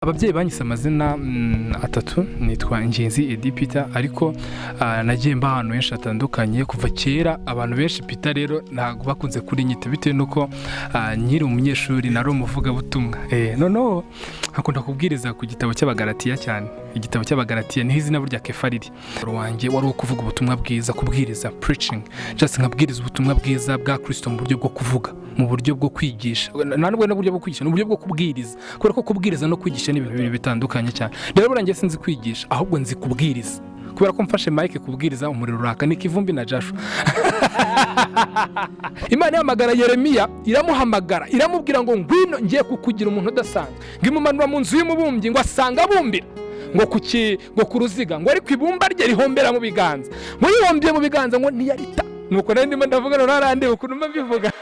Ababyeyi banyise amazina atatu. Nitwa Ngenzi Eddy Peter, ariko nagiye mba ahantu henshi hatandukanye kuva kera. Abantu benshi Peter rero ntabwo bakunze kurinyita, bitewe n'uko nkiri umunyeshuri nari umuvugabutumwa. Noneho nkakunda kubwiriza ku gitabo cy'Abagalatiya cyane. Igitabo cy'Abagalatiya niho izina burya Kefa riri. Wanjye wari uwo kuvuga ubutumwa bwiza, kubwiriza, preaching, just nkabwiriza ubutumwa bwiza bwa Kristo mu buryo bwo kuvuga, mu buryo bwo kwigisha. Nta nubwo n'uburyo bwo kwigisha, ni uburyo bwo kubwiriza, kubera ko kubwiriza no kwigisha ni ibintu bibiri bitandukanye cyane. Rero buriya njye sinzi kwigisha, ahubwo nzi kubwiriza, kubera ko mfashe mike kubwiriza umuriro uraka. Ni Kivumbi na Joshua. Imana ihamagara Yeremiya, iramuhamagara, iramubwira ngo: "Ngwino, ngiye kukugira umuntu udasanzwe." Ngo imumanura mu nzu y'umubumbyi, ngo asanga abumbira ngo ku ruziga, ngo ariko ibumba rye rihombera mu biganza, ngo yihombye mu biganza ngo ntiyarita. Nuko nari ndimo ndavuga, none arandeba ukuntu mba mbivuga.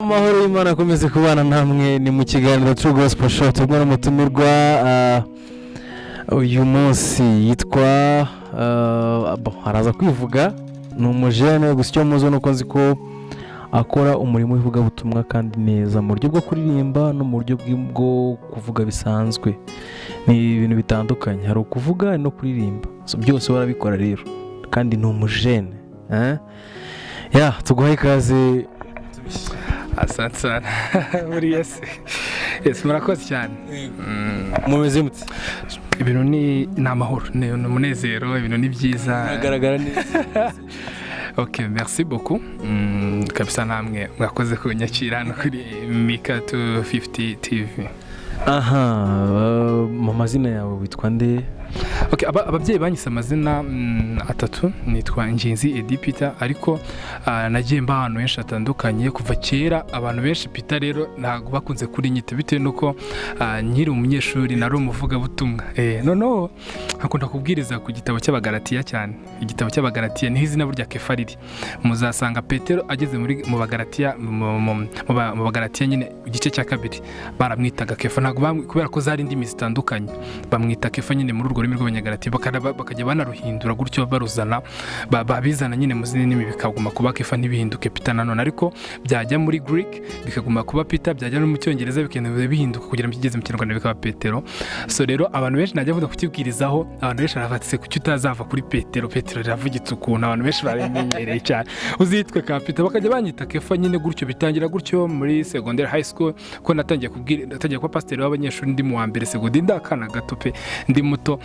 Amahoro y'Imana akomeze kubana namwe. Ni mu kiganiro True Gospel Show, tubwo n'umutumirwa uyu munsi yitwa bon, araza kwivuga. Ni umujene, gusa icyo muzi nuko nzi ko akora umurimo w'ivugabutumwa kandi neza, mu buryo bwo kuririmba no mu buryo bwo kuvuga bisanzwe. Ni ibintu bitandukanye, hari ukuvuga no kuririmba. So, byose barabikora rero, kandi ni umujene, eh? Ya, tuguhaye ikaze. Asante sana muri yes yes, murakoze cyane. Mumeze mute? Ibintu ni amahoro, ni umunezero, ibintu ni byiza. Biragaragara neza. Ok, merci beaucoup. Kabisa namwe mwakoze kunyakira hano kuri Mika 250 TV. Aha, mu mazina yawe witwa nde? Okay, ababyeyi banyise amazina atatu. Nitwa Ngenzi Eddy Peter, ariko nagiye mba ahantu henshi hatandukanye kuva kera. Abantu benshi Peter rero ntabwo bakunze kurinyita, bitewe n'uko nkiri umunyeshuri nari umuvugabutumwa. Noneho nkakunda kubwiriza ku gitabo cy'Abagalatiya cyane. Igitabo cy'Abagalatiya niho izina burya Kefa riri. Muzasanga Petero ageze muri mu Bagalatiya, mu Bagalatiya nyine, igice cya kabiri, baramwitaga Kefa. Ntabwo kubera ko zari indimi zitandukanye, bamwita Kefa nyine muri urwo rurimi rw'Abanyagalatiya, bakajya banaruhindura gutyo, baruzana, babizana nyine mu zindi ndimi, bikaguma kuba Kefa, ntibihinduke Peter nanone. Ariko byajya muri Greek bikaguma kuba Peter, byajya no mu Cyongereza bikagenda bihinduka kugira ngo kigeze mu Kinyarwanda bikaba Petero. So rero abantu benshi najya avuga kukibwirizaho, abantu benshi baravatse: "Kuki utazava kuri Petero? Petero riravugitse ukuntu, abantu benshi barimenyereye cyane, uzitwe ka Peter." Bakajya banyita Kefa nyine gutyo. Bitangira gutyo muri secondaire, high school, ko natangiye kubwira, natangiye kuba pasiteri w'abanyeshuri ndi mu wa mbere secondaire, ndi akana gato pe, ndi muto.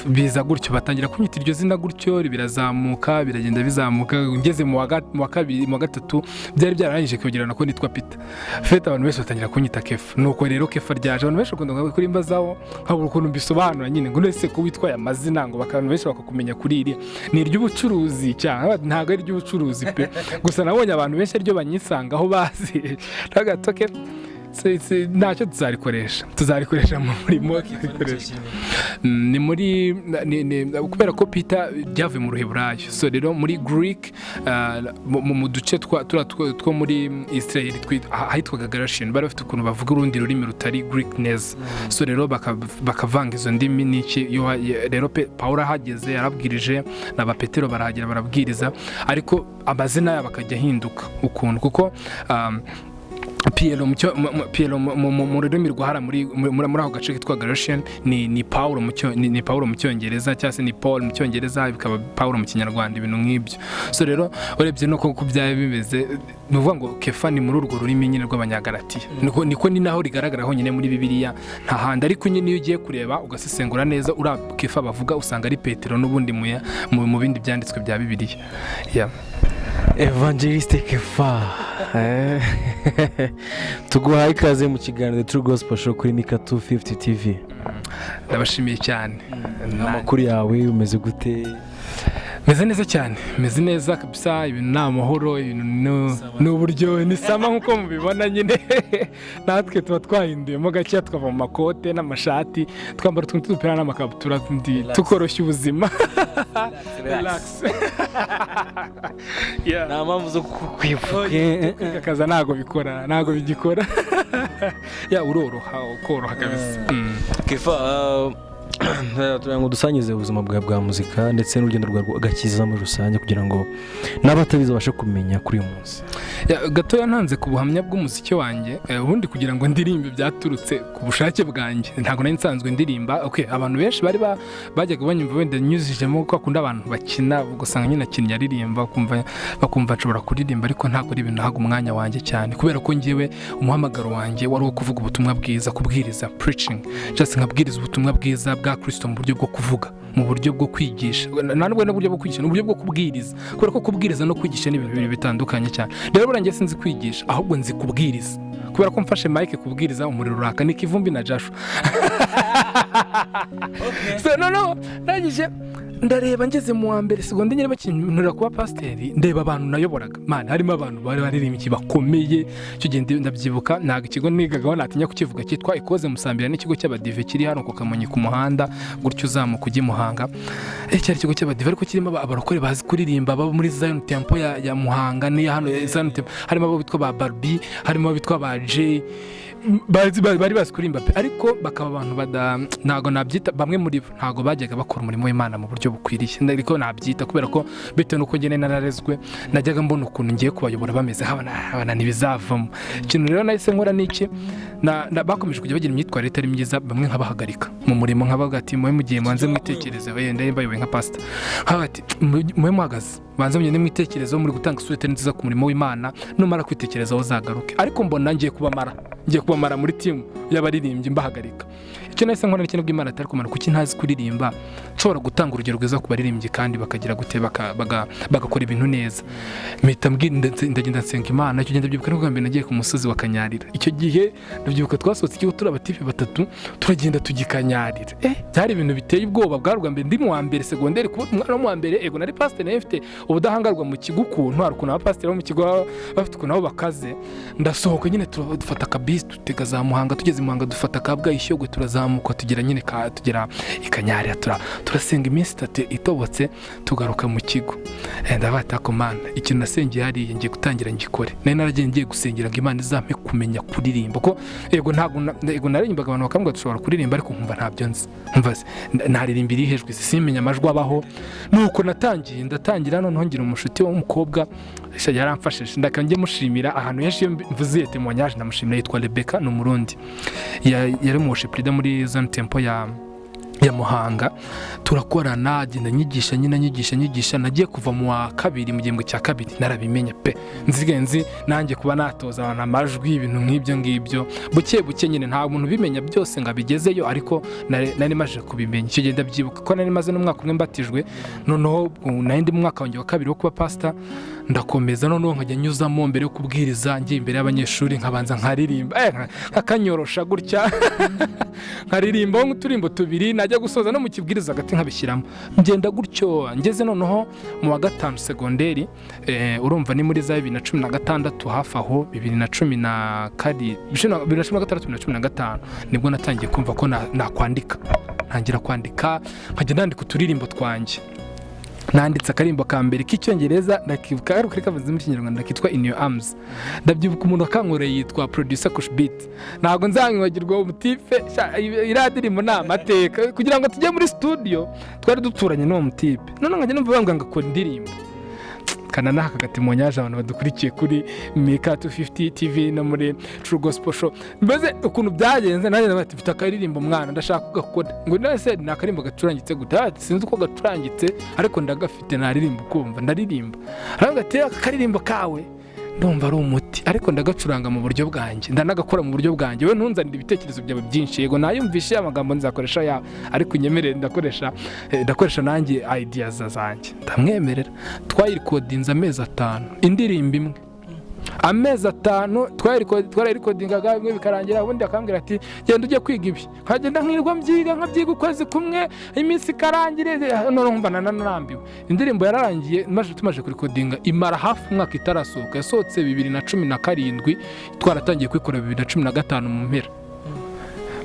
Biza gutyo, batangira kunyita iryo zina gutyo, birazamuka, biragenda bizamuka. Ngeze mu wa kabiri, mu wa gatatu, byari byararangije kwegerana ko nitwa Peter fete, abantu benshi batangira kunyita Kefa. Nuko rero Kefa ryaje. Abantu benshi bakunda kuri mbazaho, nkabura ukuntu mbisobanura nyine, ngo nese ko witwaye amazina, ngo abantu benshi bakakumenya kuri iri ni iry'ubucuruzi cyane? Ntabwo ari iry'ubucuruzi pe, gusa nabonye abantu benshi ariryo banyisangaho bazi ntagatoke. Ntacyo, tuzarikoresha mu murimo, tuzarikoresha. Ni muri kubera ko Peter byavuye mu Ruheburayo. So rero muri Greek, mu duce turiya two muri Israel ahitwaga Galatian, bari bafite ukuntu bavuga urundi rurimi rutari Greek neza. So rero bakavanga izo ndimi n'iki. Rero Pawulo ahageze yarabwirije, na ba Petero barahagera barabwiriza, ariko amazina yabo akajya ahinduka ukuntu, kuko Piero Piero mu rurimi rwahara muri ako gace kitwa Galatian ni Paulo mu Cyongereza, cyangwa se ni Paul mu Cyongereza, bikaba Paulo mu Kinyarwanda, ibintu nk'ibyo. So rero urebye no uko byaba bimeze, ni ukuvuga ngo Kefa ni muri urwo rurimi nyine rw'Abanyagalatiya. Niko ni naho rigaragara honyine muri Bibiliya, nta handi. Ariko nyine iyo ugiye kureba ugasesengura neza, uriya Kefa bavuga usanga ari Petero n'ubundi mu bindi byanditswe bya Bibiliya. Yeah. Evangeliste Kefa, tuguhaye ikaze mu kiganiro True Gospel Show kuri Mika 250 TV. Ndabashimiye cyane. Amakuru yawe, umeze gute? Meze neza cyane, meze neza kabisa. Ibintu ni amahoro, ibintu ni uburyo, ni summer nk'uko mubibona nyine. Natwe tuba twahinduyemo gakeya, tukava mu makote n'amashati, twambara utuntu tw'udupira n'amakabutura, tukoroshya ubuzima. Relax. Yeah. Nta mpamvu zo kwifuka. Kwikakaza ntabwo bikora, ntabwo bigikora. Ya, uroroha, ukoroha kabisa. Kefa. Tugira ngo dusangize ubuzima bwawe bwa muzika ndetse n'urugendo rwawe rw'agakiza muri rusange, kugira ngo n'abatabizi babashe kumenya kuri uyu munsi. Ya, gatoya ntanze ku buhamya bw'umuziki wanjye. Ubundi kugira ngo ndirimbe byaturutse ku bushake bwanjye, ntabwo nari nsanzwe ndirimba. Okay, abantu benshi bari bajyaga banyumva wenda nyuzijemo ko akunda abantu bakina, ugasanga nyine akinnye aririmba, bakumva nshobora kuririmba, ariko ntabwo ari ibintu nahaga umwanya wanjye cyane, kubera ko njyewe umuhamagaro wanjye wari uwo kuvuga ubutumwa bwiza, kubwiriza, preaching, just nkabwiriza ubutumwa bwiza bwa Kristo mu buryo bwo kuvuga, mu buryo bwo kwigisha. Nta nubwo n'uburyo bwo kwigisha, ni uburyo bwo kubwiriza, kubera ko kubwiriza no kwigisha ni ibintu bibiri bitandukanye cyane. Rero buriya njye sinzi kwigisha, ahubwo nzi kubwiriza, kubera ko mfashe mic kubwiriza umuriro uraka, ni Kivumbi na Joshua. So noneho ndangije ndareba, ngeze mu wa mbere seconde nyine bakintura kuba pasiteri, ndeba abantu nayoboraga, man, harimo abantu bari baririmbyi bakomeye. Icyo gihe ndabyibuka, ntabwo ikigo nigagaho natinya kukivuga, cyitwa Ikoze Musambira, n'ikigo cy'abadive kiri hano ku Kamonyi ku muhanda gutyo uzamuka ujya i Muhanga. Cyari ikigo cy'abadive ariko kirimo abarokore bazi kuririmba, baba muri Zion Temple ya Muhanga n'iya hano ya Zion Temple. Harimo abo bitwa ba Barbie, harimo abo bitwa ba Jay, bari bazi kuririmba pe, ariko bakaba abantu bada, ntabwo nabyita, bamwe muri bo ntabwo bajyaga bakora umurimo w'Imana mu buryo bukwiriye, ariko nabyita kubera ko bitewe n'uko njye nararezwe, najyaga mbona ukuntu ngiye kubayobora bameze, nkabona ntibizavamo. Ikintu rero nahise nkora ni iki? Bakomeje kujya bagira imyitwarire itari myiza, bamwe nkabahagarika mu murimo, nkabavuga ati: "Mube mugiye, mubanze mwitekerezeho." Yenda bayoboye nka pasita, nkabavuga ati: "Mube muhagaze, banze mugende mwitekerezeho, muri gutanga isura itari nziza ku murimo w'Imana, numara kwitekerezaho uzagaruke." Ariko mbona ngiye kubamara muri team y'abaririmbyi mbahagarika. Icyo nahise nkora n'ikintu bw'Imana atari kumara, kuki ntazi kuririmba nshobora gutanga urugero rwiza ku baririmbyi, kandi bakagira gute, bagakora ibintu neza? Mpita ndagenda nsenga Imana. Icyo gihe ndabyibuka, nibwo bwa mbere nagiye ku musozi wa Kanyarira. Icyo gihe ndabyibuka, twasohotse ikigo turi abatipe batatu, turagenda tujya i Kanyarira. Byari ibintu biteye ubwoba. Bwari ubwa mbere ndi mu wa mbere segonderi, kuba umwana wo mu wa mbere. Ego, nari pasiteri, nari mfite ubudahangarwa mu kigo, ukuntu hari ukuntu abapasiteri bo mu kigo baba bafite ukuntu aho bakaze. Ndasohoka nyine, dufata akabisi, dutega za Muhanga, tugeze i Muhanga dufata Kabgayi, Shyogwe, turazamuka tugera nyine tugera i Kanyarira, turasenga iminsi 3 itobotse, tugaruka mu kigo. Ndavuga ko Mana, ikintu nasengeye hariya ngiye gutangira ngikore. Nari naragiye ngiye gusengera ngo Imana izampe kumenya kuririmba, ko yego ntabwo yego naririmbaga, abantu bakambwira dushobora kuririmba, ariko nkumva ntabyo nzi, nkumva se, naririmba irihe jwi? Simenya amajwi abaho. Nuko natangiye, ndatangira. Noneho ngira umushuti w'umukobwa, sha, yaramfashije, ndaka njye mushimira ahantu henshi iyo mvuze témoignage ndamushimira. Yitwa Rebecca, ni Umurundi. Yari mu worship leader muri Zion Temple ya Muhanga. Turakorana, agenda anyigisha nyine, anyigisha, anyigisha. Nagiye kuva mu wa kabiri, mu gihembwe cya kabiri narabimenya pe, nzigaye nzi nanjye kuba natoza abantu amajwi, ibintu nk'ibyo ngibyo, buke buke nyine. Nta muntu ubimenya byose ngo abigezeyo, ariko nari maje kubimenya. Icyo gihe ndabyibuka ko nari maze n'umwaka umwe mbatijwe. Noneho ubu nari ndi mu mwaka wanjye wa kabiri wo kuba pasita. Ndakomeza, noneho nkajya nyuzamo mbere yo kubwiriza, ngiye imbere y'abanyeshuri nkabanza nkaririmba, nkakanyorosha gutya, nkaririmba nk'uturimbo tubiri, najya gusoza no mu kibwiriza hagati nkabishyiramo. Ngenda gutyo, ngeze noneho mu wa gatanu segonderi. Urumva ni muri za 2016 hafi aho, 2017, 2016, 2015, nibwo natangiye kumva ko nakwandika. Ntangira kwandika, nkajya nandika uturirimbo twanjye. Nanditse akarimbo ka mbere k'Icyongereza, ndakibuka, ariko kari kavuze mu Kinyarwanda, kitwa "In Your Arms". Ndabyibuka umuntu wakankoreye yitwa producer Kushbeat, ntabwo nzamwibagirwa umutipe. Iriya ndirimbo ni amateka. Kugira ngo tujye muri studio twari duturanye n'uwo mutipe, none nkajya numva bambwira ngo akora indirimbo kanana. Aka gatémoignage, abantu badukurikiye kuri Mika 250 TV no muri True Gospel Show, mbese ukuntu byagenze, nanjye ndavuga ati: "Mfite akaririmbo mwana, ndashaka kugakora." Ngo nese ni akarimbo gacurangitse gute? Ah, sinzi uko gacurangitse, ariko ndagafite, naririmba ukumva. Ndaririmba, aravuga ati: "Aka karirimbo kawe ndumva ari umuti, ariko ndagacuranga mu buryo bwanjye, ndanagakora mu buryo bwanjye. We ntunzanire ibitekerezo byawe byinshi. Yego nayumvishe, amagambo nzakoresha yawe, ariko unyemerere ndakoresha nanjye ideas zanjye." Ndamwemerera. Twayirikodinze amezi 5, indirimbo imwe, amezi 5 twarayikodingaga, bimwe bikarangira, ubundi akambwira ati: "Genda ujye kwiga ibi." Nkagenda nkirirwa mbyiga, nkabyiga ukwezi kumwe, iminsi ikarangira, noneho nkumva nanarambiwe. Indirimbo yararangiye tumaze kurikodinga, imara hafi umwaka itarasohoka. Yasohotse 2017, twaratangiye kuyikora 2015 mu mpera.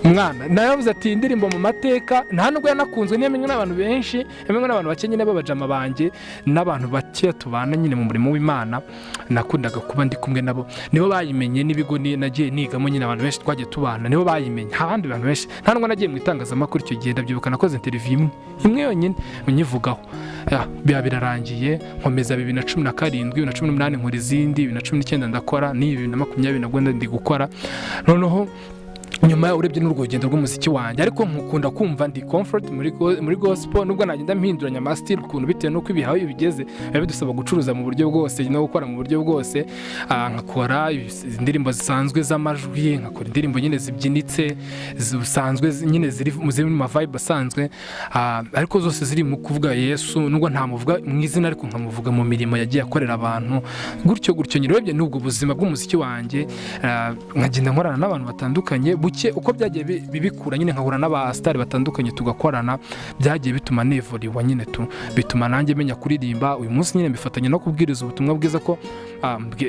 Mwana naravuze ati indirimbo mu mateka nta nubwo yanakunzwe, ntiyamenywe n'abantu benshi, yamenywe n'abantu bake nyine b'abajama banjye n'abantu bake tubana nyine mu murimo w'Imana. Nakundaga kuba ndi kumwe nabo, nibo bayimenye, n'ibigo nagiye nigamo nyine, abantu benshi twagiye tubana nibo bayimenye. Nta bandi bantu benshi, nta nubwo nagiye mu itangazamakuru icyo gihe. Ndabyibuka nakoze interview imwe imwe yonyine nyivugaho. Ya, biba birarangiye. Nkomeza 2017, 2018 nkora izindi, 2019 ndakora, n'iyi 2020 nabwo ndi gukora. Noneho nyuma urebye n'urwo rugendo rw'umuziki wanjye, ariko nkukunda kumva ndi comfort muri gospel, nubwo nagenda mpinduranya ama style ukuntu bitewe n'uko ibihawe bigeze, biba bidusaba gucuruza mu buryo bwose no gukora mu buryo bwose. Nkakora indirimbo zisanzwe z'amajwi, nkakora indirimbo nyine zibyinitse zisanzwe, nyine ziri mu ma vibe asanzwe, ariko zose ziri mu kuvuga Yesu, nubwo ntamuvuga mu izina ariko nkamuvuga mu mirimo yagiye akorera abantu, gutyo gutyo nyine. Urebye n'ubwo buzima bw'umuziki wanjye, nkagenda nkorana n'abantu batandukanye buke uko byagiye bibikura nyine, nkahura n'abasitari batandukanye tugakorana, byagiye bituma nevuriwa nyine tu, bituma nanjye menya kuririmba. Uyu munsi nyine mbifatanya no kubwiriza ubutumwa bwiza, ko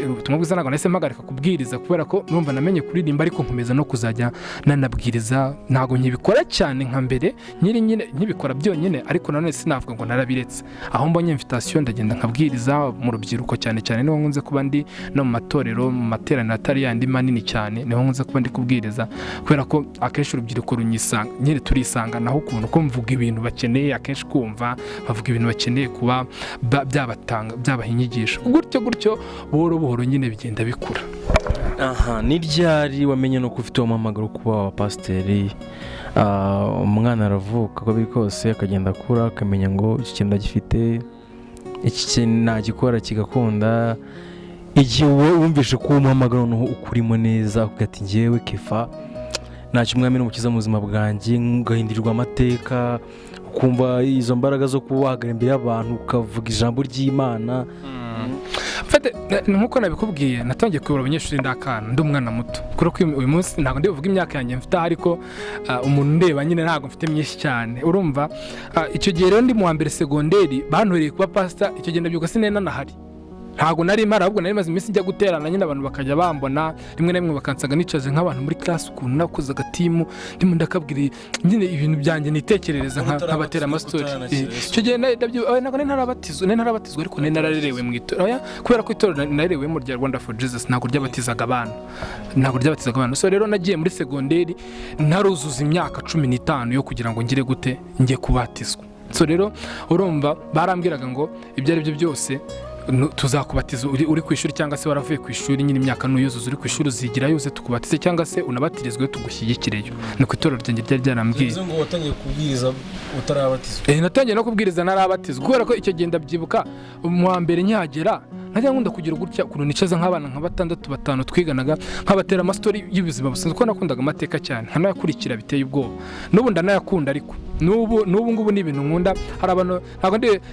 ubutumwa bwiza ntabwo nahise mpagarika kubwiriza, kubera ko numva namenye kuririmba, ariko nkomeza no kuzajya nanabwiriza. Ntabwo nkibikora cyane nka mbere nyiri nyine nkibikora byonyine, ariko nanone sinavuga ngo narabiretse. Aho mbonye invitation ndagenda nkabwiriza mu rubyiruko cyane cyane, niho nkunze kuba ndi, no mu matorero, mu materaniro atari yandi manini cyane, niho nkunze kuba ndi kubwiriza, kubera ko akenshi urubyiruko runyisanga nyine, turisanga naho ukuntu ko mvuga ibintu bakeneye akenshi kumva, bavuga ibintu bakeneye kuba byabatanga, byabaha inyigisho, gutyo gutyo, buhoro buhoro nyine bigenda bikura. Aha ni ryari wamenye nuko ufite uwo muhamagaro wo kuba wa pasiteri? Umwana aravuka uko biri kose akagenda akura, akamenya ngo iki kintu ndagifite, iki kintu nagikora kigakunda. Igihe wowe wumvishe ko uwo muhamagaro noneho ukurimo neza, ukavuga ati: "Ngewe Kefa ntacyo, umwami n'umukiza mu buzima bwanjye," ugahindurirwa amateka, ukumva izo mbaraga zo kuba wahagarara imbere y'abantu ukavuga ijambo ry'Imana. Mfate, nkuko nabikubwiye, natangiye kuyobora abanyeshuri ndakana, ndi umwana muto, kubera ko uyu munsi ntabwo ndi buvuge imyaka yanjye mfite, ariko umuntu ndeba nyine ntabwo mfite myinshi cyane, urumva. Icyo gihe rero ndi mu wa mbere segonderi bantoreye kuba pasita. Icyo gihe ndabyuka sinari nanahari, ntabwo nari mpari, ahubwo nari maze iminsi njya guterana nyine, abantu bakajya bambona rimwe na rimwe bakansanga nicaze nk'abantu muri class, ukuntu nakoze agatimu ndimo ndakabwira nyine ibintu byanjye nitekerereza, nkabatera ama story. Icyo gihe ntabwo nari ntarabatizwa, nari ntarabatizwa, ariko nari nararerewe mu itorero. Oya, kubera ko itorero narerewemo rya Rwanda for Jesus ntabwo ryabatizaga abana, ntabwo ryabatizaga abana. So rero nagiye muri segonderi ntaruzuza imyaka 15 yo kugira ngo ngire gute, njye kubatizwa. So rero urumva barambwiraga ngo ibyo ari byo byose tuzakubatiza uri ku ishuri cyangwa se waravuye ku ishuri nyine, imyaka nuyuzuza uri ku ishuri uzigira yose tukubatize, cyangwa se unabatirizwe tugushyigikireyo. Ni ku itorero ryanjye ryari ryarambwiye. Bivuze ngo watangiye kubwiriza utarabatizwa? Natangiye no kubwiriza narabatizwa, kubera ko icyo gihe ndabyibuka mu wa mbere nkihagera najya nkunda kugira gutya ukuntu nicaza nk'abana nka batandatu, batanu twiganaga, nkabatera ama story y'ubuzima busanzwe, kuko nakundaga amateka cyane, nkanayakurikira biteye ubwoba. N'ubu ndanayakunda, ariko n'ubu ngubu ni ibintu nkunda. Hari abantu,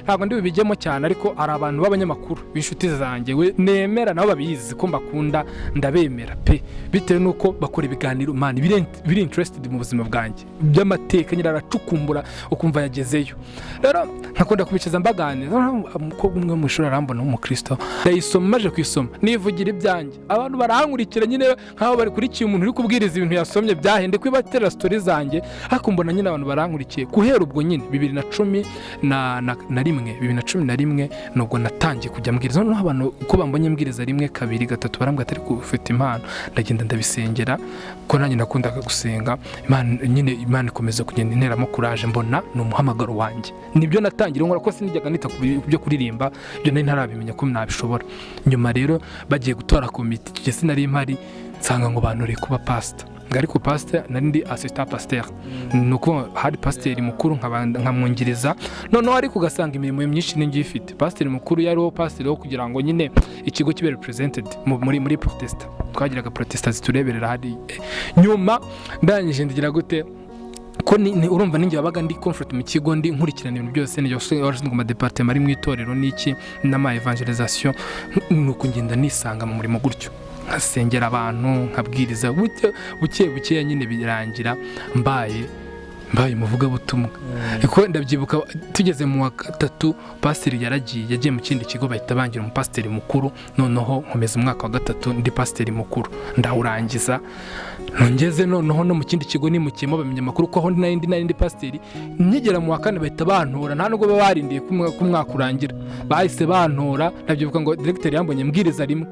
ntabwo ndi bubijyemo cyane, ariko hari abantu b'abanyamakuru b'inshuti zanjye we nemera, nabo babizi ko mbakunda, ndabemera pe, bitewe n'uko bakora ibiganiro man biri interested mu buzima bwanjye by'amateka nyine, aracukumbura ukumva yagezeyo. Rero nkakunda kubicaza mbaganiriza. Noneho umukobwa umwe mu ishuri arambona w'umukristo, ndayisoma, maje kuyisoma nivugira ibyanjye, abantu barankurikira nyine nk'aho bakurikiye umuntu uri kubwiriza ibintu yasomye byahende kwibatera story zanjye, ariko mbona nyine abantu barankurikiye. Guhera ubwo nyine 2011, 2011 nubwo natangiye kujya mbwiriza. Noneho abantu uko bambonye mbwiriza rimwe, kabiri, gatatu, barambwira ati: "Ariko ufite impano." Ndagenda ndabisengera, ko nanjye nakundaga gusenga Imana nyine, Imana ikomeza kugenda interamo courage, mbona ni umuhamagaro wanjye. Nibyo natangira nkora, ko sinijyaga nita ku byo kuririmba, ibyo nari ntarabimenya ko nabishobora. Nyuma rero bagiye gutora komite, icyo gihe sinari mpari, nsanga ngo bantoreye kuba pasita, ngo ariko pasita nari ndi assistant pasteur, ni uko hari pasiteri mukuru nkamwungiriza. Noneho ariko ugasanga imirimo myinshi ni ifite pasiteri mukuru, yariho pasiteri wo kugira ngo nyine ikigo kibe represented muri protesta, twagiraga protesta zitureberera hari. Nyuma ndangije ndigira gute ko urumva ninjye wabaga ndi comfort mu kigo, ndi nkurikirana ibintu byose, ninjye washinzwe ama department ari mu itorero n'iki n'ama evangelisation, nuko ngenda nisanga mu murimo gutyo, nkasengera abantu, nkabwiriza, buke buke bukeya nyine birangira mbaye Mbaye umuvugabutumwa, kuko ndabyibuka tugeze mu wa gatatu pasiteri yaragiye, yagiye mu kindi kigo, bahita bangira umupasiteri mukuru. Noneho nkomeza umwaka wa gatatu ndi pasiteri mukuru, ndawurangiza. Nongeze noneho no mu kindi kigo nimukiyemo, bamenya amakuru ko aho nari ndi pasiteri. Nkigera mu wa kane bahita bantora, nta nubwo baba barindiye ko umwaka urangira, bahise bantora. Ndabyibuka ngo diregiteri yambonye mbwiriza rimwe,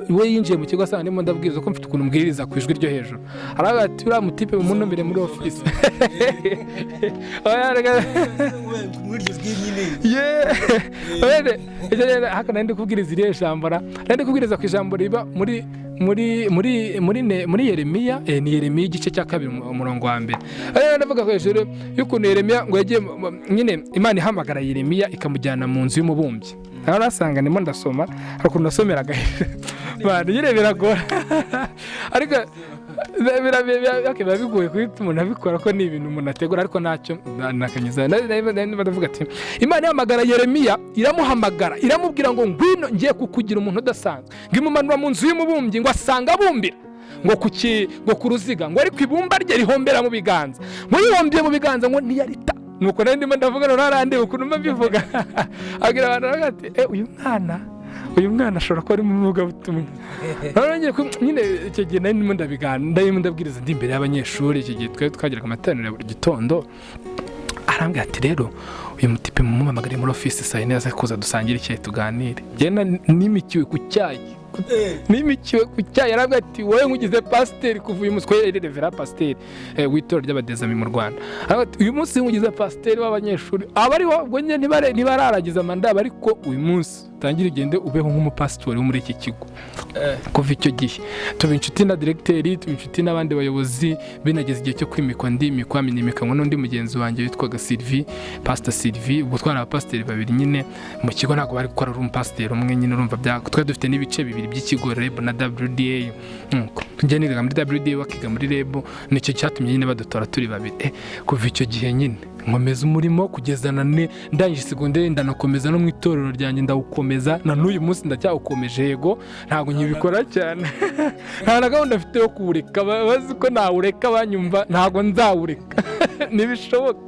we yinjiye mu kigo asanga ndimo ndabwiriza, ko mfite ukuntu mbwiriza ku ijwi ryo hejuru. Aravuga ati: "Uriya mutipe mumuntumire muri ofisi." Oya, Muri iryo jwi nyine. Wene, icyo rero haka nari ndi kubwiriza iriya jambo nari ndi kubwiriza ku ijambo riba muri Yeremiya, ni Yeremiya igice cya 2, umurongo wa mbere. Ndavuga hejuru y'ukuntu Yeremiya ngo yagiye nyine Imana ihamagara Yeremiya ikamujyana mu nzu y'umubumbyi. Aho urasanga ndimo ndasoma, hari ukuntu nasomeraga bantu nyine biragora, ariko okay, biba bigoye guhita umuntu abikora, ko ni ibintu umuntu ategura, ariko ntacyo nakanyuza. Ndavuga ati Imana ihamagara Yeremiya, iramuhamagara, iramubwira ngo: "Ngwino, ngiye kukugira umuntu udasanzwe." Ngo imumanura mu nzu y'umubumbyi, ngo asanga abumbira ngo ku ruziga, ngo ariko ibumba rye rihombera mu biganza, ngo yihombye mu biganza ngo ntiyarita. Nuko nari ndimo ndavuga, noneho arandeba ukuntu mba mbivuga, abwira abantu, aravuga ati: Uyu mwana ashobora kuba ari mu muvugabutumwa." Noneho nyine icyo gihe nari ndimo ndabiganira, ndimo ndabwiriza ndi imbere y'abanyeshuri. Icyo gihe twari twagiraga amateraniro ya buri gitondo. Arambwira ati: "Rero uyu mutipe mumuhamagare muri ofisi saa 4, aze kuza dusangire icyayi tuganire." Njye nimikiwe ku cyayi, nimikiwe ku cyayi. Arambwira ati: "Wowe nkugize pasiteri kuva uyu munsi," ko yari révérend pasiteri w'itorero ry'abadezami mu Rwanda. Aravuga ati: "Uyu munsi nkugize pasiteri w'abanyeshuri." Aba ariho ubwo nyine ntibararangiza manda, ariko uyu munsi utangire ugende ubeho nk'umupasitori wo muri iki kigo. Kuva icyo gihe tuba inshuti na diregiteri, tuba inshuti n'abandi bayobozi. Binageze igihe cyo kwimikwa, ndimikwa, nimikanwa n'undi mugenzi wanjye witwaga Sylvie, Pastor Sylvie. Ubwo twari abapasiteri babiri nyine mu kigo, ntabwo bari gukora ari umupasiteri umwe nyine. Urumva twari dufite n'ibice bibiri by'ikigo, REB na WDA. Nuko njye nigaga muri WDA, bakiga muri REB. Nicyo cyatumye nyine badutora turi babiri. Kuva icyo gihe nyine nkomeza umurimo kugeza na ndangije segonderi, ndanakomeza no mu itorero ryanjye ndawukomeza, na n'uyu munsi ndacyawukomeje. Yego, ntabwo nkibikora cyane, nta na gahunda mfite yo kuwureka. Bazi ko nawureka banyumva, ntabwo nzawureka, ntibishoboka.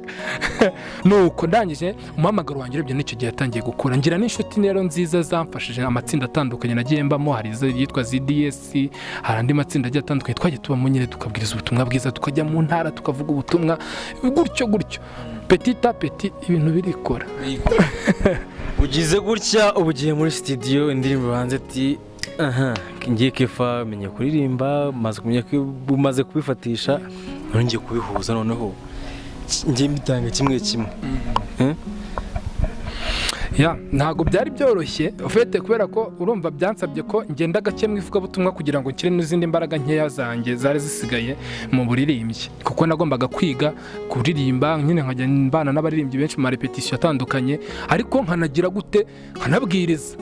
Nuko ndangije umuhamagaro wanjye urebye n'icyo gihe yatangiye gukura, ngira n'inshuti rero nziza zamfashije. Amatsinda atandukanye nagiye mbamo, hari yitwa ZDS, hari andi matsinda agiye atandukanye twagiye tubamo nyine, tukabwiriza ubutumwa bwiza, tukajya mu ntara tukavuga ubutumwa, gutyo gutyo, petit à petit ibintu birikora. Ugize gutya uba ugiye muri studio, indirimbo hanze, ati: "Aha ngiye Kefa, menye kuririmba, maze kumenya ko umaze kubifatisha, none ngiye kubihuza, noneho ngiye mbitanga kimwe kimwe." Ya, ntabwo byari byoroshye ufite, kubera ko urumva byansabye ko ngenda gake mu ivugabutumwa kugira ngo nshyire n'izindi mbaraga nkeya zanjye zari zisigaye mu buririmbyi, kuko nagombaga kwiga kuririmba nyine, nkajya mbana n'abaririmbyi benshi mu marepetisiyo atandukanye, ariko nkanagira gute, nkanabwiriza.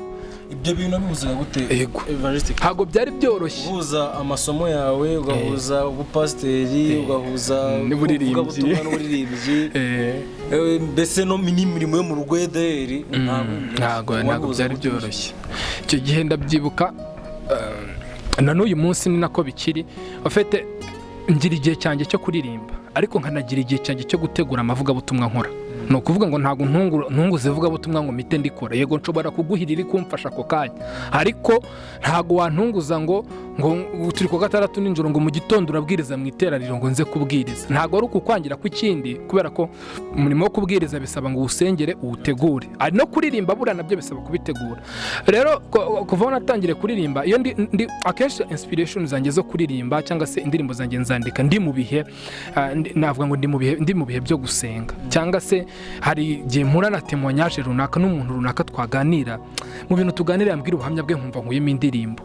Ibyo bintu bihuzaga gute? Yego. Evangeliste? Ntabwo byari byoroshye. Uhuza amasomo yawe, ugahuza ubupasiteri, ugahuza n'uburirimbyi. ivugabutumwa n'uburirimbyi, mbese no n'imirimo yo mu rugo ederi. Ntabwo byari byoroshye icyo gihe, ndabyibuka, na n'uyu munsi ni nako bikiri. Ufite ngira igihe cyanjye cyo kuririmba, ariko nkanagira igihe cyanjye cyo gutegura amavugabutumwa nkora. Ni ukuvuga ngo ntabwo ntunguze ivugabutumwa ngo mpite ndikora. Yego, nshobora kuguhira iri kumfasha ako kanya, ariko ntabwo wantunguza ngo turi ku gatandatu nijoro, ngo mu gitondo urabwiriza mu iteraniro, ngo nze kubwiriza. Ntabwo ari ukukwangira kw'ikindi, kubera ko umurimo wo kubwiriza bisaba ngo uwusengere, uwutegure. Ari no kuririmba buriya nabyo bisaba kubitegura. Rero kuva aho natangiriye kuririmba, iyo ndi akenshi inspiration zanjye zo kuririmba cyangwa se indirimbo zanjye nzandika ndi mu bihe, navuga ngo ndi mu bihe byo gusenga, cyangwa se hari igihe mpura na témoignage runaka n'umuntu runaka twaganira, mu bintu tuganira yambwira ubuhamya bwe, nkumva nkuyemo indirimbo.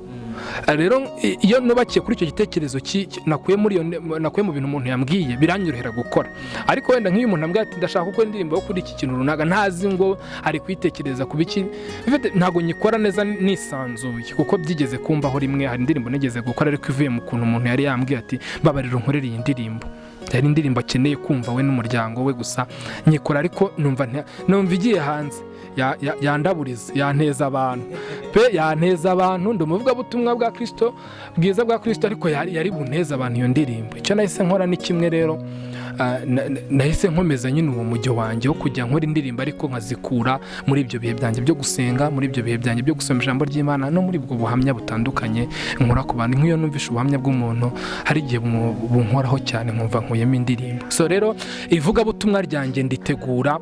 Rero iyo nubakiye kuri icyo gitekerezo nakuye mu bintu umuntu yambwiye, biranyorohera gukora. Ariko wenda nk'iyo umuntu ambwiye ati: "Ndashaka gukora indirimbo yo kuri iki kintu runaka," ntazi ngo ari kuyitekereza ku biki, ntabwo nyikora neza nisanzuye, kuko byigeze kumbaho rimwe. Hari indirimbo nigeze gukora ariko ivuye mu kuntu umuntu yari yambwiye ati: "Babarira unkorere iyi ndirimbo." Yari indirimbo akeneye kumva we n'umuryango we gusa. Nyikora, ariko numva igiye hanze Yandaburiza, yanteza abantu pe, yanteza abantu. Ndi umuvugabutumwa bwa Kirisito bwiza bwa Kirisito, ariko yari bunteze abantu iyo ndirimbo. Icyo nahise nkora ni kimwe rero, nahise nkomeza nyine uwo mujyo wanjye wo kujya nkora indirimbo, ariko nkazikura muri ibyo bihe byanjye byo gusenga, muri ibyo bihe byanjye byo gusoma ijambo ry'Imana, no muri ubwo buhamya butandukanye nkora ku bantu. Nk'iyo numvishe ubuhamya bw'umuntu, hari igihe bunkoraho cyane, nkumva nkuyemo indirimbo. So rero ivugabutumwa ryanjye nditegura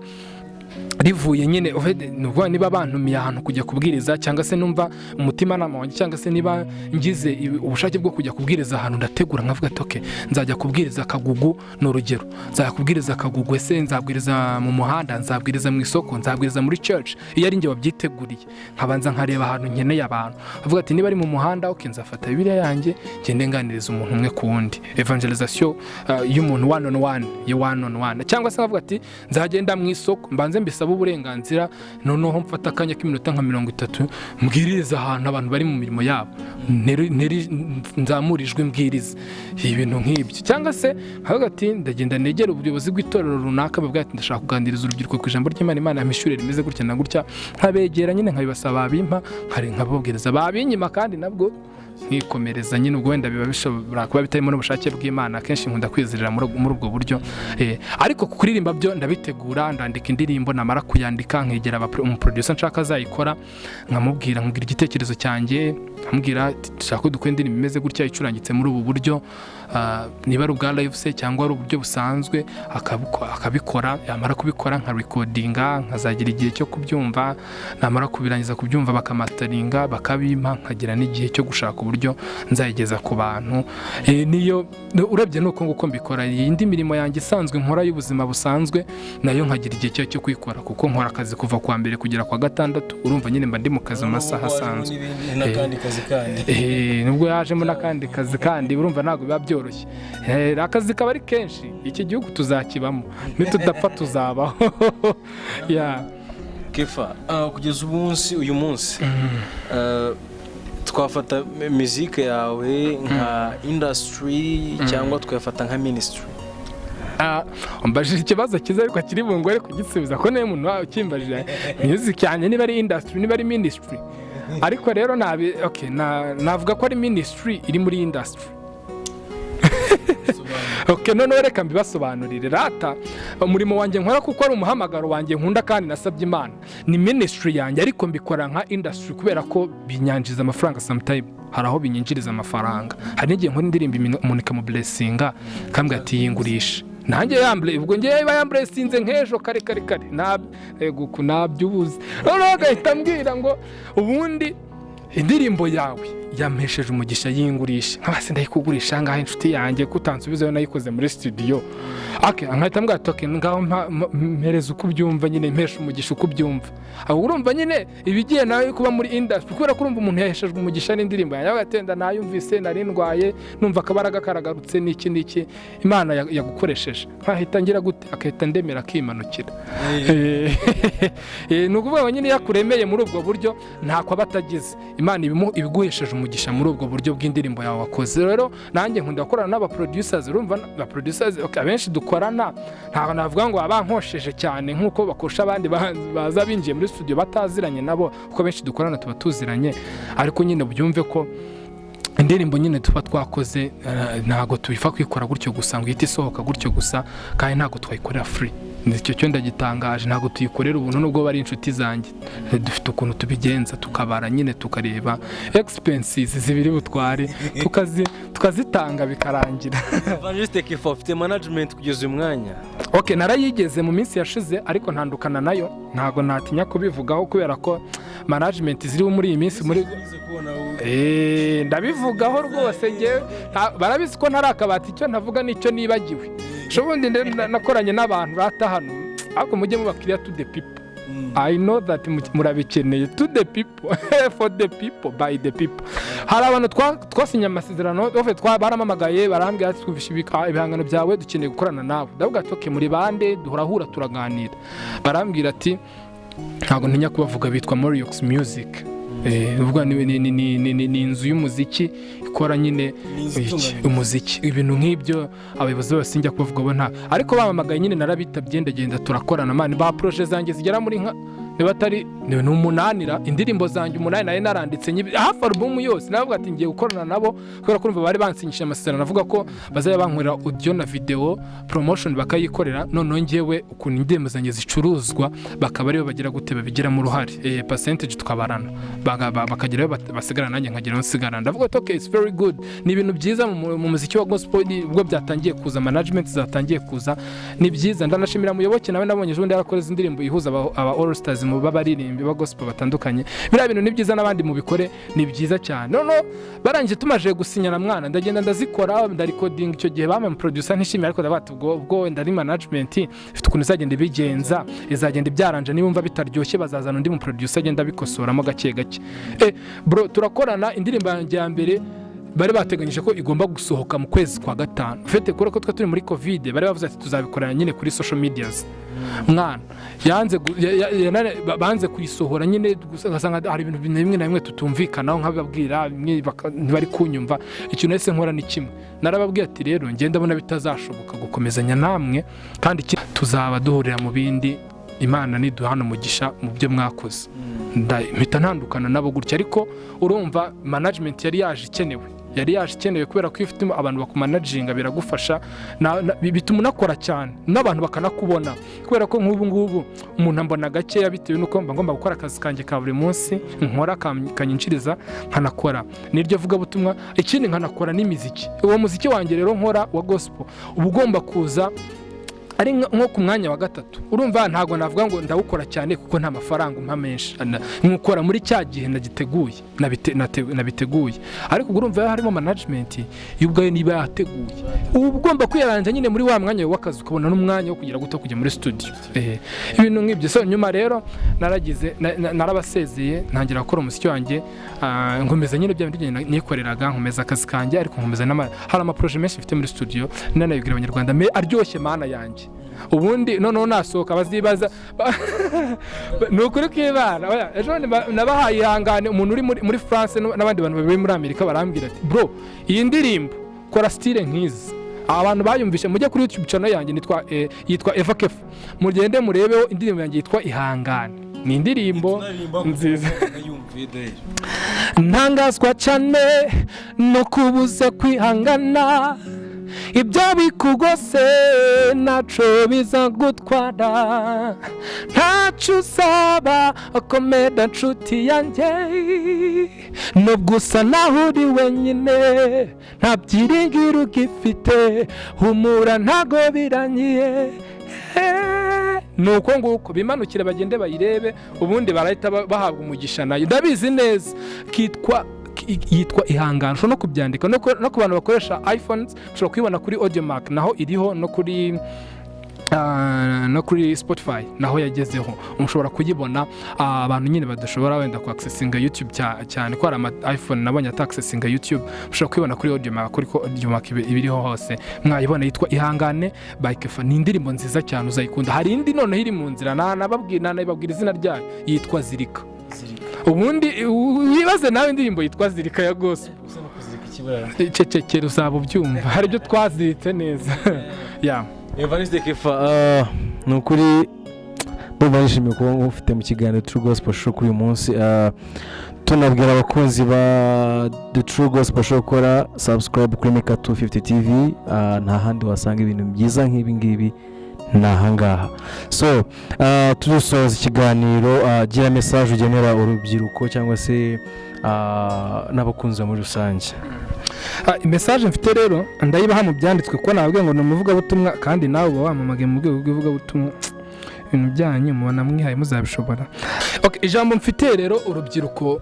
rivuye nyine, ni ukuvuga niba bantumiye ahantu kujya kubwiriza, cyangwa se numva umutimanama wanjye, cyangwa se niba ngize ubushake bwo kujya kubwiriza ahantu, ndategura nkavuga ati: "Okay, nzajya kubwiriza Kagugu." Ni urugero, nzajya kubwiriza Kagugu, ese nzabwiriza mu muhanda, nzabwiriza mu isoko, nzabwiriza muri church? Iyo ari njye wabyiteguriye, nkabanza nkareba ahantu nkeneye abantu, avuga ati: "Niba ari mu muhanda, okay, nzafata Bibiliya yanjye ngende nganiriza umuntu umwe ku wundi, evangelization y'umuntu one on one, ya one on one." Cyangwa se nkavuga ati: "Nzagenda mu isoko, mbanze mbisaba uburenganzira, noneho mfata akanya k'iminota nka 30 mbwiriza ahantu abantu bari mu mirimo yabo, nzamure ijwi mbwiriza ibintu nk'ibyo." Cyangwa se nkavuga ati: "Ndagenda negera ubuyobozi bw'itorero runaka, bavuga ati ndashaka kuganiriza urubyiruko ku ijambo ry'Imana, Imana yampishyurire rimeze gutya na gutya." Nkabegera nyine nkabibasaba, babimpa nkababwiriza, babinyima kandi nabwo nkikomereza nyine. Ubwo wenda biba bishobora kuba bitarimo n'ubushake bw'Imana. Akenshi nkunda kwizerera muri ubwo buryo. Ariko kuririmba byo ndabitegura, ndandika indirimbo, namara kuyandika nkegera umuproducer nshaka azayikora, nkamubwira, nkubwira igitekerezo cyanjye, nkamubwira ati: "Dushaka ko dukora indirimbo imeze gutya, icurangitse muri ubu buryo, niba ari ubwa live se cyangwa ari uburyo busanzwe." Akabikora, yamara kubikora nkarecordinga, nkazagira igihe cyo kubyumva. Namara kubirangiza kubyumva, bakamasteringa, bakabimpa, nkagira n'igihe cyo gushaka uburyo nzayigeza ku bantu. Niyo urebye ni uko nguko mbikora. Indi mirimo yanjye isanzwe nkora y'ubuzima busanzwe nayo nkagira igihe cyayo cyo kuyikora, kuko nkora akazi kuva kwa mbere kugera kwa gatandatu. Urumva nyine mba ndi mu kazi mu masaha asanzwe. N'akandi kazi kandi. Nubwo yajemo n'akandi kazi kandi, urumva ntabwo biba byoroshye. Akazi kaba ari kenshi. Iki gihugu tuzakibamo, nitudapfa tuzabaho. Yeah. Kefa, kugeza umunsi uyu munsi, twafata muzike yawe nka industry cyangwa twafata nka ministry? Umbajije ikibazo cyiza, ariko kiri bungore kugisubiza, ko niyo muntu wawe ukimbajije music yanjye niba ari industry, niba ari ministry. Ariko rero nabi, okay, navuga ko ari ministry iri muri industry. Okay, noneho reka mbibasobanurire rata. Umurimo wanjye nkora, kuko ari umuhamagaro wanjye nkunda kandi nasabye Imana, ni ministry yanjye, ariko mbikora nka industry kubera ko binyanjiza amafaranga. Sometime hari aho binyinjiriza amafaranga. Hari n'igihe nkora indirimbo, umuntu ikamublessinga, akambwira ati: "Yingurishe." Nanjye yambure, ubwo ngewe iba yamblessinze nk'ejo kare kare kare, ego nabyubuze, noneho agahita ambwira ngo: "Ubundi indirimbo yawe yampesheje umugisha, yingurisha." Nkaba ndayikugurisha ngaho, inshuti yanjye, ko utansubizayo nayikoze muri studio? Okay, nkahita mbwira ati: "Okay, ngaho mpereza uko ubyumva nyine, mpesha umugisha uko ubyumva." Aho urumva nyine ibigiye nawe kuba muri industry, kubera ko urumva umuntu yaheshejwe umugisha n'indirimbo yanjye, agatenda nayumvise, nari ndwaye numva akabaraga karagarutse, n'iki n'iki, Imana yagukoresheje. Nkahita ngira gute? Akahita ndemera, akimanukira. Ni ukuvuga ngo nyine iyo akuremeye muri ubwo buryo, ntako aba atagize. Imana ibiguhesheje umugisha muri ubwo buryo bw'indirimbo yawe wakoze. Rero nanjye nkunda gukorana n'aba producers. Urumva aba producers, okay, abenshi dukorana ntabwo navuga ngo abankosheje cyane nk'uko bakosha abandi baza binjiye muri studio bataziranye nabo, kuko abenshi dukorana tuba tuziranye. Ariko nyine byumve ko indirimbo nyine tuba twakoze, ntabwo tubipfa kuyikora gutyo gusa ngo ihite isohoka gutyo gusa, kandi ntabwo twayikorera free. Icyo cyo ndagitangaje, ntabwo tuyikorera ubuntu nubwo bari inshuti zanjye. Dufite ukuntu tubigenza, tukabara nyine, tukareba expenses zibiri butware, tukazitanga bikarangira. Evangeliste Kefa, ufite management kugeza uyu mwanya? Ok, narayigeze mu minsi yashize, ariko ntandukana nayo. Ntabwo natinya kubivugaho kubera ko management ziriho muri iyi minsi muri ndabivugaho rwose ngewe. Barabizi ko ntari akabati. Icyo ntavuga nicyo nibagiwe. Ubundi nakoranye n'abantu rata hano, ariko mujye mubakiriya to the people. I know that murabikeneye, to the people, for the people, by the people. Hari abantu twasinye amasezerano, baramamagaye, barambwira ati: "Twumvishe ibihangano byawe, dukeneye gukorana nawe." Ndavuga ati: "Okay, muri bande?" Duhurahura, turaganira, barambwira ati, ntabwo ntinya kubavuga, bitwa Moriox Music. Uvuga ni inzu y'umuziki ikora nyine umuziki, ibintu nk'ibyo. Abayobozi bose njya kubavuga bo nta, ariko bamamagaye nyine narabitabye, ndagenda turakorana. Man, ba projet zanjye zigera muri nka Niba atari ni umunanira indirimbo zanjye 8 nari naranditse hafi album yose. Navuga ati ngiye gukorana nabo kubera ko urumva bari bansinyishije amasezerano avuga ko bazajya bankorera audio na video, promotion bakayikorera, noneho njyewe ukuntu indirimbo zanjye zicuruzwa bakaba aribo bagira gute, babigiramo uruhare, percentage tukabarana, bakagerayo basigarana, nanjye nkageraho nsigarana. Ndavuga ati okay, it's very good, ni ibintu byiza mu muziki wa gospel ubwo byatangiye kuza, management zatangiye kuza, ni byiza. Ndanashimira Muyoboke nawe, nabonye ejo bundi yarakoze indirimbo ihuza aba all stars mu b'abaririmbyi ba gospel batandukanye. Biriya bintu ni byiza, n'abandi mubikore, ni byiza cyane. Noneho barangije, tumaze gusinyana, mwana, ndagenda ndazikora, ndarecordinga. Icyo gihe bamwe mu producer ntishimiye, ariko ndavuga ati ubwo wenda ari management ifite ukuntu izagenda ibigenza, izagenda ibyaranje, niba bitaryoshye bazazana undi mu producer agenda abikosoramo gake gake. Bro, turakorana. Indirimbo yanjye ya mbere bari bateganyije ko igomba gusohoka mu kwezi kwa gatanu. Ufite kubera ko twe turi muri COVID, bari bavuze ati tuzabikorana nyine kuri social medias. Mwana, yanze banze kuyisohora nyine, gusa ugasanga hari ibintu bimwe na bimwe tutumvikanaho, nkababwira bimwe ntibari kunyumva. Ikintu nahise nkora ni kimwe, narababwiye ati rero ngenda ndabona bitazashoboka gukomezanya namwe, kandi tuzaba duhurira mu bindi, Imana niduhana umugisha mu byo mwakoze. Mpita ntandukana nabo gutya. Ariko urumva management yari yaje ikenewe, yari yaje ikenewe, kubera ko iyo ufite abantu bakumanaginga biragufasha, bituma unakora cyane n'abantu bakanakubona, kubera ko nk'ubu ngubu umuntu ambona gakeya bitewe n'uko mba ngomba gukora akazi kanjye ka buri munsi nkora kanyinjiriza, nkanakora n'iryo vugabutumwa, ikindi nkanakora n'imiziki. Uwo muziki wanjye rero nkora wa gospel uba ugomba kuza ari nko ku mwanya wa gatatu. Urumva ntabwo navuga ngo ndawukora cyane kuko nta mafaranga umpa menshi. Nkukora muri cya gihe nagiteguye, nabiteguye. Ariko ubwo urumva harimo management yo ubwayo niba yateguye, uba ugomba kwiyaranja nyine muri wa mwanya w'akazi, ukabona n'umwanya wo kugira guto kujya muri studio, ibintu nk'ibyo. So nyuma rero naragize narabasezeye, ntangira gukora umuziki wanjye, nkomeza nyine bya bindi nikoreraga, nkomeza akazi kanjye, ariko nkomeza hari amaprojet menshi mfite muri studio, nanabibwira Abanyarwanda aryoshye. Mana yanjye, ubundi noneho nasohoka bazibaza ni ukuri kw'Imana. Oya, ejo bundi nabahaye ihangane, umuntu uri muri France n'abandi bantu bari muri Amerika barambwira ati bro, iyi ndirimbo kora style nk'izi. Abantu bayumvishe mujye kuri YouTube channel yanjye nitwa yitwa Eva Kefa, mugende murebeho indirimbo yanjye yitwa Ihangane, ni indirimbo nziza. Ntangazwa cyane no kubuza kwihangana, ibyo bikugose ntaco biza gutwara, ntacyo usaba komeda nshuti yanjye, nubwo usa naho uri wenyine, nta byiringiro ugifite, humura ntago birangiye. Ni uko nguko bimanukire bagende bayirebe, ubundi barahita bahabwa umugisha nayo, ndabizi neza. Kitwa yitwa Ihangane. Ushobora no kubyandika no ku bantu bakoresha iPhones, ushobora kuyibona kuri Audiomack naho iriho, no kuri Spotify naho yagezeho mushobora kuyibona. Abantu nyine badashobora wenda ku accessinga YouTube cyane ko hari ama iPhone nabonye ata accessinga YouTube, mushobora kuyibona kuri Audiomack, kuri ko Audiomack ibiriho hose mwayibona. Yitwa Ihangane by Kefa, ni indirimbo nziza cyane, uzayikunda. Hari indi noneho iri mu nzira, nanababwira izina ryayo, yitwa Zirika. Ubundi wibaze nawe indirimbo yitwa Zirika ya gospel. Cecekera uzaba ubyumva, hari ibyo twaziritse neza ya. Evariste Kefa, ni ukuri ndumva nishimiye kuba ngufite mu kiganiro True Gospel Show kuri uyu munsi. Tunabwira abakunzi ba The True Gospel Show gukora subscribe kuri Meka 250 TV. Nta handi wasanga ibintu byiza nk'ibi ngibi, ni ahangaha. So tudusoza ikiganiro, gira message ugenera urubyiruko cyangwa se n'abakunzi muri rusange. Message mfite rero ndayibaha mu byanditswe, kuko nababwiye ngo ni umuvugabutumwa, kandi nawe uba wamamagaye mu rwego rw'ivugabutumwa. Ibintu byanyu mubona mwihaye muzabishobora. Okay, ijambo mfite rero urubyiruko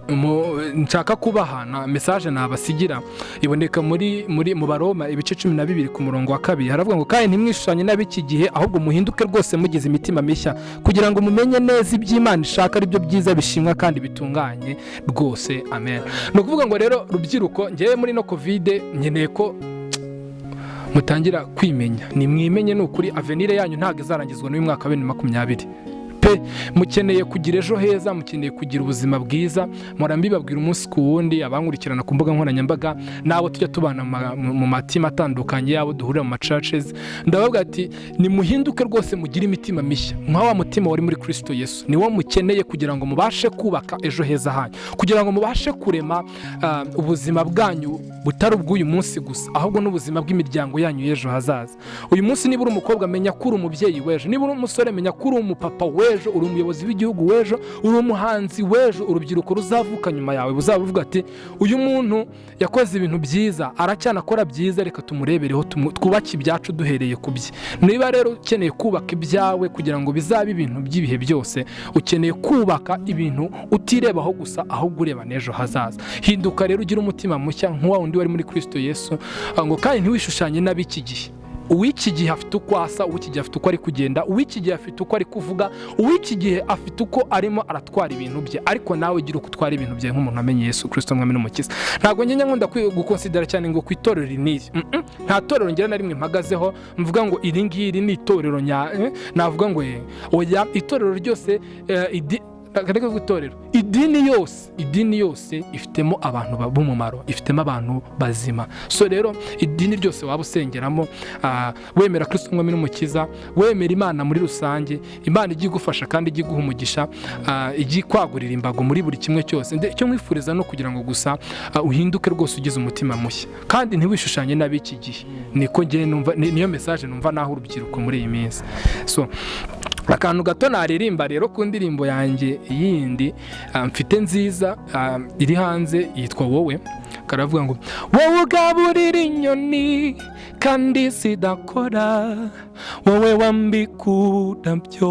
nshaka kubaha na message nabasigira iboneka muri mu Baroma ibice 12 ku murongo wa 2. Haravuga ngo kandi ntimwishushanye n'ab'iki gihe, ahubwo muhinduke rwose mugize imitima mishya, kugira ngo mumenye neza iby'Imana ishaka, ari byo byiza bishimwa kandi bitunganye rwose. Amen. Ni ukuvuga ngo rero rubyiruko, ngewe muri no COVID nkeneye ko mutangira kwimenya. Nimwimenye, ni ukuri avenir yanyu ntabwo izarangizwa n'uyu mwaka wa 2020 pe. Pe mukeneye kugira ejo heza, mukeneye kugira ubuzima bwiza. Mpora mbibabwira umunsi ku wundi, abankurikirana ku mbuga nkoranyambaga n'abo tujya tubana mu matima atandukanye, abo duhurira mu ma churches, ndababwira ati nimuhinduke rwose, mugire imitima mishya nka wa mutima wari muri Kristo Yesu. Niwo mukeneye kugira ngo mubashe kubaka ejo heza hanyu, kugira ngo mubashe kurema ubuzima bwanyu butari ubw'uyu munsi gusa, ahubwo n'ubuzima bw'imiryango yanyu y'ejo hazaza. Uyu munsi niba uri umukobwa, menya ko uri umubyeyi w'ejo. Niba uri umusore, menya ko uri umupapa w'ejo, uri umuyobozi w'igihugu w'ejo, uri umuhanzi w'ejo. Urubyiruko ruzavuka nyuma yawe buzaba buvuga ati: "Uyu muntu yakoze ibintu byiza, aracyanakora byiza, reka tumurebereho, twubake ibyacu duhereye ku bye." Niba rero ukeneye kubaka ibyawe kugira ngo bizabe ibintu by'ibihe byose, ukeneye kubaka ibintu utirebaho gusa, ahubwo ureba n'ejo hazaza. Hinduka rero, ugire umutima mushya nk'uwa wundi wari muri Kristo Yesu, ngo kandi ntiwishushanye n'ab'iki gihe. Uw'iki gihe afite uko asa, uw'iki gihe afite uko ari kugenda, uw'iki gihe afite uko ari kuvuga, uw'iki gihe afite uko arimo aratwara ibintu bye. Ariko nawe gira uko utwara ibintu byawe nk'umuntu amenye Yesu Kirisito mwami n'umukiza. Ntabwo njya nkunda gukonsidera cyane ngo ku itorero iri n'iri. Nta torero ngira na rimwe mpagazeho mvuga ngo iri ngiri ni itorero navuga ngo oya. Itorero ryose, akarere k'itorero, idini yose, idini yose ifitemo abantu b'umumaro, ifitemo abantu bazima. So rero idini ryose waba usengeramo, wemera Kristo umwami n'umukiza, wemera Imana muri rusange, Imana ijya igufasha kandi ijya iguha umugisha, ijya ikwagurira imbago muri buri kimwe cyose. Icyo nkwifuriza no kugira ngo gusa uhinduke rwose, ugize umutima mushya, kandi ntiwishushanye n'ab'iki gihe. Niko ngewe numva, niyo message numva naho urubyiruko muri iyi minsi. So akantu gato naririmba rero ku ndirimbo yanjye yindi mfite nziza, iri hanze, yitwa "Wowe", karavuga ngo: "Wowe ugaburira inyoni kandi zidakora, wowe wambika uburabyo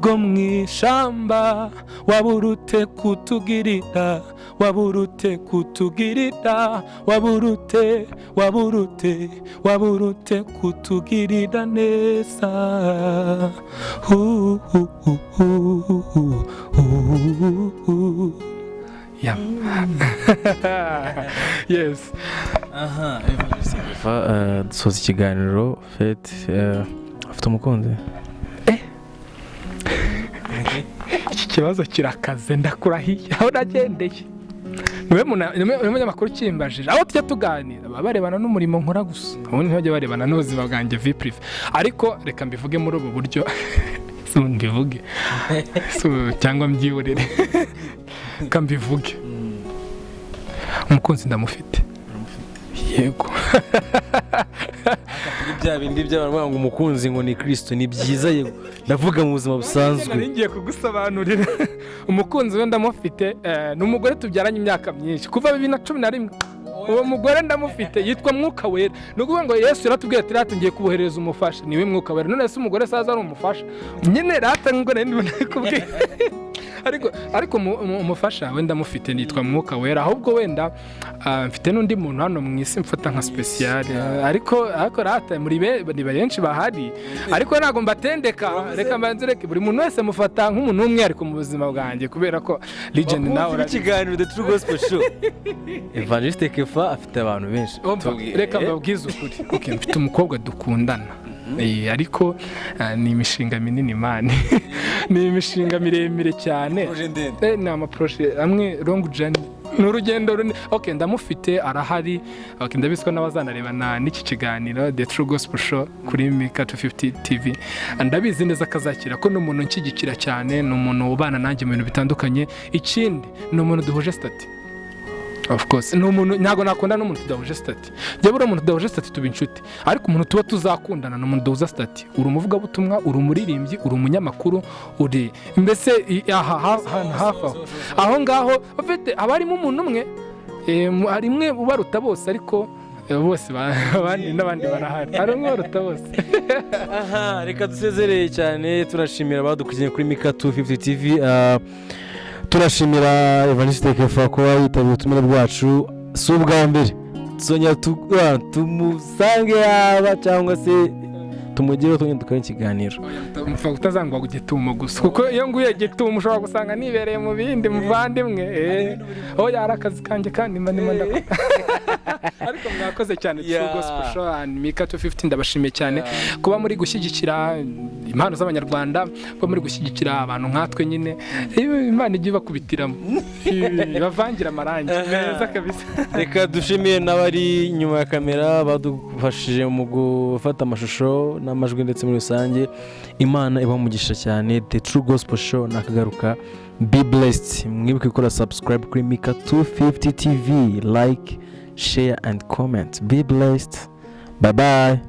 bwo mu ishamba, waburute kutugirira, waburute kutugirira, waburute, waburute, waburute kutugirira neza." Hu, hu, hu, hu, hu, hu, hu. Yeah. Yes. Aha, Eva, dusoza ikiganiro. Fete, afite umukunzi? Iki kibazo kirakaze, ndakurahiye. Aho nagendeye, niwe munyamakuru ukimbajije. Aho tujya tuganira baba barebana n'umurimo nkora gusa, ubundi ntibajya barebana n'ubuzima bwanjye vie privée. Ariko reka mbivuge muri ubu buryo, si mbivuge cyangwa mbyihorere? Reka mbivuge, umukunzi ndamufite, yego. Bya bindi by'abantu bavuga ngo umukunzi ngo ni Kirisito, ni byiza, yego, ndavuga mu buzima busanzwe. Nari ngiye kugusobanurira. Umukunzi we ndamufite, ni umugore tubyaranye imyaka myinshi, kuva 2011. Uwo mugore ndamufite, yitwa Mwuka Wera. Ni ukuvuga ngo Yesu yaratubwiye ati: "Rata ngiye kuboherereza umufasha, niwe Mwuka Wera." None se umugore saza ari umufasha nyine? Rata ngo nari ndimo ndabikubwira, ariko umufasha wenda mufite, nitwa Mwuka Wera. Ahubwo wenda mfite n'undi muntu hano mu isi mfata nka spécial, ariko rata muri ni benshi bahari, ariko ntabwo mbatendeka. Reka mbanze reke buri muntu wese mufata nk'umuntu w'umwihariko mu buzima bwanjye, kubera ko legend nawe Bakunzi b'ikiganiro The True Gospel Show, Evangeliste Kefa afite abantu benshi. Umva, Tubwire. Reka mbabwize ukuri. Okay, mfite umukobwa dukundana. Ariko ni imishinga minini man, ni imishinga miremire cyane. Projet ndende. Ni ama projets amwe long journey, ni urugendo runini. Okay, ndamufite, arahari. Okay, ndabizi ko n'abazanarebana n'iki kiganiro The True Gospel Show kuri Mika 250 TV, ndabizi neza akazakira ko ni umuntu unshyigikira cyane, ni umuntu ubana nanjye mu bintu bitandukanye. Ikindi ni umuntu duhuje statut. Of course ni umuntu, ntabwo nakunda n'umuntu tudahuje statut. Njye buriya umuntu tudahuje statut tuba inshuti, ariko umuntu tuba tuzakundana ni umuntu duhuza statut. Uri umuvugabutumwa, uri umuririmbyi, uri umunyamakuru, uri mbese aha hafi aho aho ngaho ufite haba harimo umuntu umwe, hari umwe ubaruta bose, ariko bose abandi n'abandi barahari, hari umwe ubaruta bose. Aha reka dusezereye cyane, turashimira abadukurikiye kuri Mika 250 TV, turashimira Evangeliste Kefa kuba yitabiriye ubutumire bwacu. Si ubwa mbere, tuzongera tumusange yaba cyangwa se tumugireho, tugende dukore ikiganiro. Mupfa kutazangwa gitumo gusa, kuko iyo nguye gitumo ushobora gusanga nibereye mu bindi, muvandimwe. Oya, ari akazi kanjye kandi mba ndimo ndakora, ariko mwakoze. Murakoze cyane. True Gospel Show and Mika 250, ndabashimiye cyane kuba muri gushyigikira impano z'Abanyarwanda, kuba muri gushyigikira abantu nkatwe nyine. Imana ijye ibakubitiramo, ibavangira amarangi meza kabisa. Reka dushimire n'abari inyuma ya kamera badufashije mu gufata amashusho n'amajwi, ndetse muri rusange Imana ibamugisha cyane. The True Gospel Show nakagaruka. Be blessed. Mwibuke gukora subscribe kuri Mika 250 TV, like, share and comment. Be blessed. Bye bye.